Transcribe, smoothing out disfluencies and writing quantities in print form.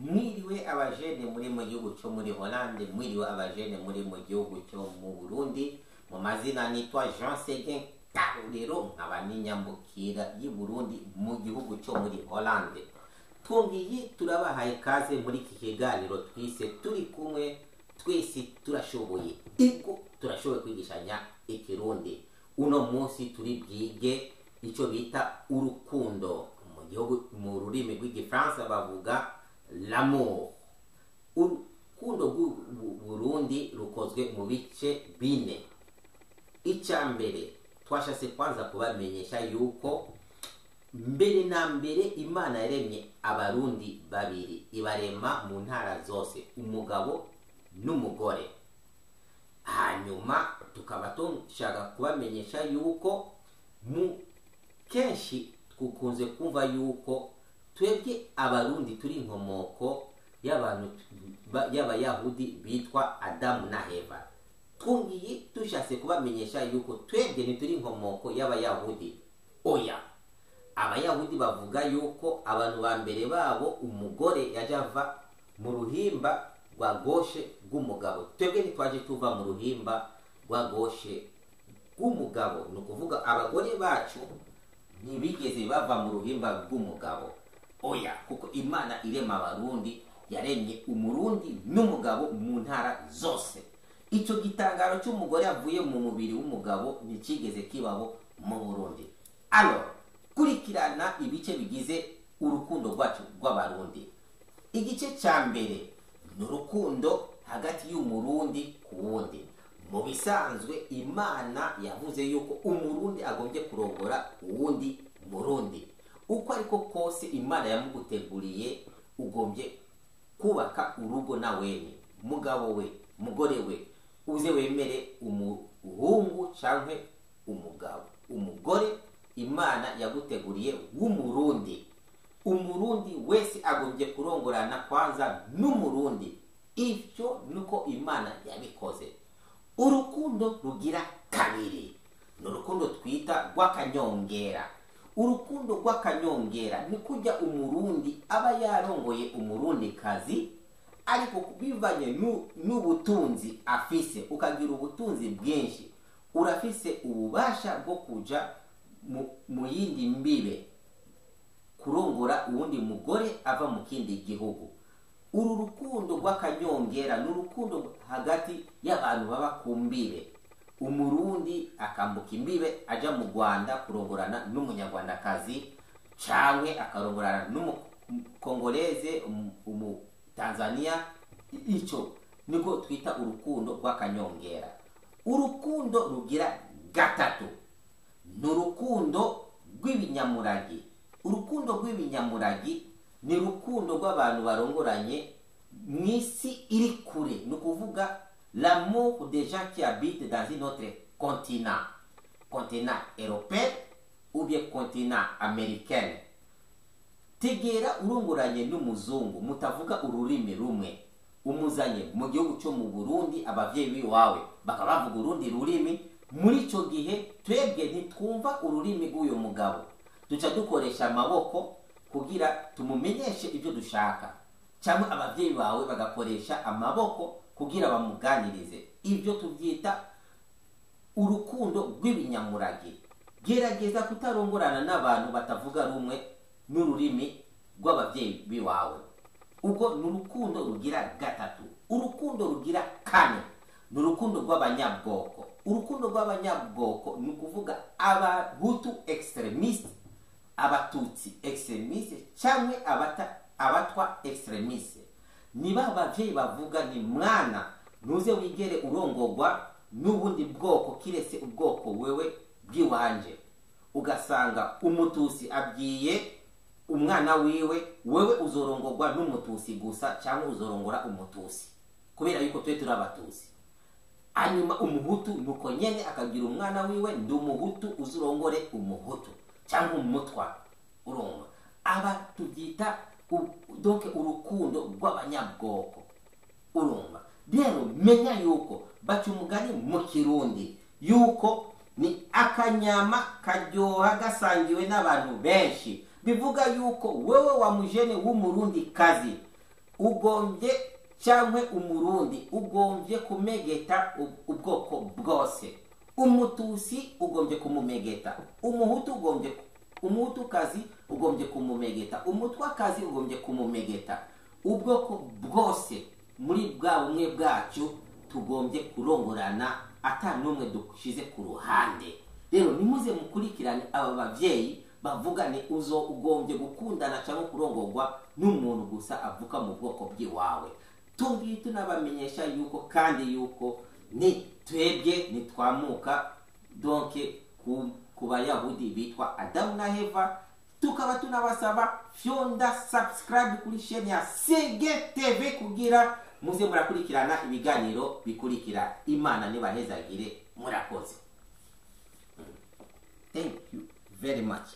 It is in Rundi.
Mwiriwe abajene muri mu gihugu cyo muri Hollande, mwiriwe abajene muri mu gihugu cyo mu Burundi. Mu mazina nitwa Jean Seguin Karurero, nkaba n'inyambukira y'i Burundi mu gihugu cyo muri Hollande. Twongeye turabahaye kaze muri iki kiganiro twise "Turi kumwe twese turashoboye". Ego, turashoboye kwigishanya ikirundi. Uno munsi turi bwige icyo bita urukundo. Mu gihugu, mu rurimi rw'igifaransa bavuga l'amour. Urukundo rw'u Burundi rukozwe mu bice bine. Icya mbere, twashatse kwanza kubamenyesha yuko mbere na mbere Imana yaremye abarundi babiri, ibarema mu ntara zose, umugabo n'umugore. Hanyuma tukaba dushaka kubamenyesha yuko mu kenshi dukunze kumva yuko twebwe abarundi turi inkomoko y'abantu y'abayahudi bitwa Adamu na Heva. Twongeye dushatse kubamenyesha yuko twebwe ntituri inkomoko y'abayahudi, oya. Abayahudi bavuga yuko abantu ba mbere babo, umugore yaje ava mu ruhimba rwa gauche rw'umugabo. Twebwe ntitwaje tuva mu ruhimba rwa gauche rw'umugabo, ni ukuvuga abagore bacu ntibigeze bava mu ruhimba rw'umugabo, oya, kuko Imana irema abarundi yaremye umurundi n'umugabo mu ntara zose. Icyo gitangaro cy'umugore avuye mu mubiri w'umugabo ntikigeze kibaho mu Burundi. Alors, kurikirana ibice bigize urukundo rwacu rw'abarundi. Igice cya mbere ni urukundo hagati y'umurundi ku wundi. Mu bisanzwe Imana yavuze yuko umurundi agombye kurongora uwundi murundi. Uko ariko kose Imana yamuguteguriye, ugombye kubaka urugo na weni. Mugabo we, mugore we, uze wemere umuhungu cyangwa umugabo, umugore Imana yaguteguriye w'umurundi. Umurundi wese agombye kurongorana kwanza n'umurundi. Ibyo niko Imana yabikoze. Urukundo rugira kabiri ni urukundo twita rw'akanyongera. Urukundo rw'akanyongera ni kujya umurundi aba yarongoye umurundikazi, ariko bivanye n'ubutunzi afise, ukagira ubutunzi bwinshi, urafise ububasha bwo kuja mu yindi mbibe kurongora uwundi mugore ava mu kindi gihugu. Uru rukundo rw'akanyongera ni urukundo hagati y'abantu baba ku mbibe. Umurundi akambuka imbibe aja mu Rwanda kurongorana n'umunyarwandakazi, canke akarongorana n'umukongoleze, umutanzania. Ico niko twita urukundo rw'akanyongera. Urukundo rugira gatatu ni urukundo rw'ibinyamuragi. Urukundo rw'ibinyamuragi ni urukundo rw'abantu barongoranye mu isi iri kure, ni ukuvuga l'amour des gens qui habitent dans une autre continent, continent européen ou bien continent américain. Tegera urongoranye n'umuzungu mutavuga ururimi rumwe, umuzanye mu gihugu cyo mu Burundi, abavyeyi biwawe bakaba bavuga urundi rurimi. Muri ico gihe twebwe ntitwumva ururimi rw'uyo mugabo, duca dukoresha amaboko kugira tumumenyeshe ibyo dushaka, cyangwa abavyeyi bawe bagakoresha amaboko kugira bamuganirize. Ibyo tubyita urukundo rw'ibinyamurage. Gerageza kutarongorana n'abantu batavuga rumwe n'ururimi rw'abavyeyi biwawe. Ubwo ni urukundo rugira gatatu. Urukundo rugira kane ni urukundo rw'abanyabwoko. Urukundo rw'abanyabwoko ni ukuvuga abahutu extrémistes, abatutsi extrémistes, cyangwa abatwa extrémistes. Niba abavyeyi bavuga ni mwana, ntuze wigere urongorwa n'ubundi bwoko kiretse ubwoko wewe bw'iwanje, ugasanga umutusi abwiye umwana wiwe: "Wewe uzorongorwa n'umutusi gusa, cyangwa uzorongora umutusi kubera yuko twe turi abatutsi." Hanyuma umuhutu nuko nyene akagira umwana wiwe: "Ndi umuhutu, uzurongore umuhutu cyangwa umutwa." Urumva, aba tubyita donc urukundo rw'abanyabwoko. Urumva rero, menya yuko baca umugani mu kirundi yuko ni akanyama karyoha gasangiwe n'abantu benshi. Bivuga yuko wewe wa mujene w'umurundi kazi Ugombye cyangwa Umurundi ugombye kumegeta ubwoko bwose. Umutusi ugombye kumumegeta, Umuhutu ugombye, Umuhutukazi ugombye kumumegeta, Umutwakazi ugombye kumumegeta. Ubwoko bwose muri bwa bumwe bwacu tugombye kurongorana ata n'umwe dushize ku ruhande. Rero nimuze mukurikirane aba bavyeyi bavugane uzo ugombye gukundana cyangwa kurongorwa n'umuntu gusa avuka mu bwoko bw'iwawe. Tungiye tunabamenyesha yuko kandi yuko ni twebwe nitwamuka donc ku Bayahudi bitwa Adamu na Heva. Tukaba tunabasaba fyonda subscribe kuri chaîne ya Sege TV kugira muze murakurikirana ibiganiro bikurikira. Imana nibahezagire, murakoze. Thank you very much.